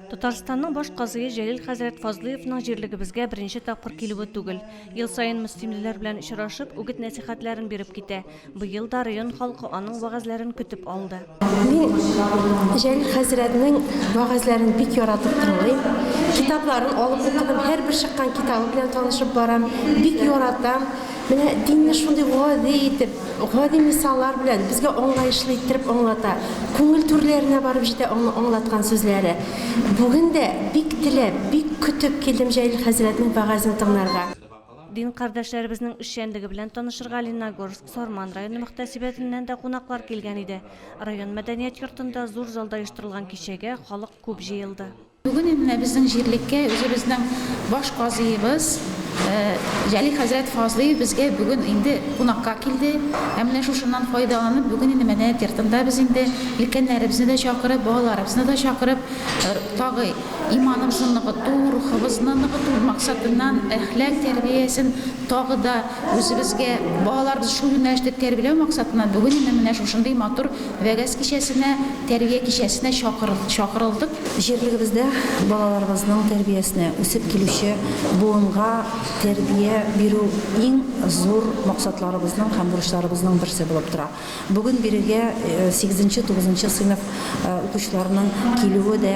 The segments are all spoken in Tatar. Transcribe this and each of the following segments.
Татарстанның баш казые Җәлил хәзрәт Фазлыевның җирлегебезгә беренче тапкыр килүе түгел. Ел саен мөслимлеләр белән очрашып, үгет-нәсыйхәтләрен биреп китә. Быел да район халкы аның вәгазьләрен көтеп алды. Мин Җәлил хәзрәтнең вәгазьләрен бик яратып тыңлыйм. Китапларын алып укыдым, һәрбер чыккан китабы белән танышып барам. Бик яратам. Менә динне шундый гади итеп, гади мисаллар белән безгә аңлаешлы иттереп аңлата. Күңел түрләренә барып җитә аның аңлаткан сүзләре. Бүген дә бик теләп, бик көтеп килдем Җәлил хәзрәтнең вәгазен тыңларга. Дин кардәшләребезнең эшчәнлеге белән танышырга Лениногорск, Сарман районы мөхтәсибәтеннән дә кунаклар килгән иде. Район мәдәният йортында зур залда оештырылган кичәгә халык күп җыелды. Бүген инде менә безнең җирлеккә үзебезнең баш казыебыз Җәлил хәзрәт Фазлыев безгә бүген инде кунакка килде. Һәм менә шушыннан файдаланып, бүген инде мәдәният йортында без инде өлкәннәребезне дә чакырып, балаларыбызны да чакырып, тагы иманыбызны ныгыту, рухыбызны ныгыту максатыннан әхлак тәрбиясен тагы да үзебезгә балаларыбызны шул юнәлештә тәрбияләү максатыннан бүген инде менә шушындый матур вәгазь кичәсенә, тәрбия кичәсенә чакырылдык. Җирлегебездә балаларыбызның тәрбиясенә, үсеп килүче буынга тәрбия бирү иң зур максатларыбызның һәм бурычларыбызның берсе булып тора. Бүген бирегә сигезенче, тугызынчы сыйныф укучыларының килүе дә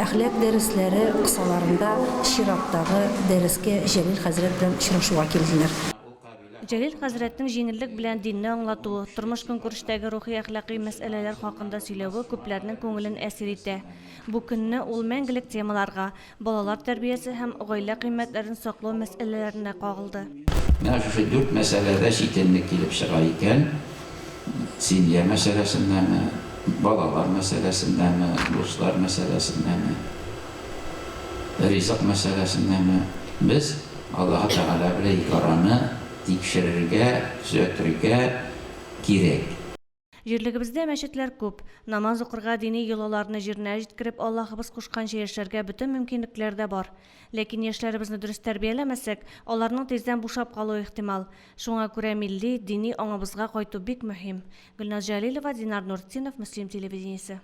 әхлак дәресләре кысаларында чираттагы дәрескә Җәлил хәзрәт белән очрашуга килделәр. Җәлил хәзрәтнең җиңеллек белән динне аңлатуы, тормыш-көнкүрештәге рухи-әхлакый мәсьәләләр хакында сөйләве күпләрнең күңелен әсир итә. Бу көнне ул мәңгелек темаларга, балалар тәрбиясе һәм гаилә кыйммәтләрен саклау мәсьәләләренә кагылды. Менә шушы дүрт мәсьәләдә читенлек килеп чыга икән, семья мәсьәләсендәме, балалар мәсьәләсендәме, дуслар мәсьәләсендәме, ризык мәсьәләсендәме, без Аллаһы Тәгалә белән ике араны тикшерергә, төзәтергә кирәк. Җирлегебездә мәчетләр күп. Намаз укырга, дини йолаларны җиренә җиткереп, Аллаһыбыз кушканча яшәргә бөтен мөмкинлекләр дә бар. Ләкин яшьләребезне дөрес тәрбияләмәсәк, аларның тиздән бушап калуы ихтимал. Шуңа күрә милли, дини аңыбызга кайту бик мөһим. Гөлназ Җәлилова, Динар Нуртдинов, Мөслим телевидениесе.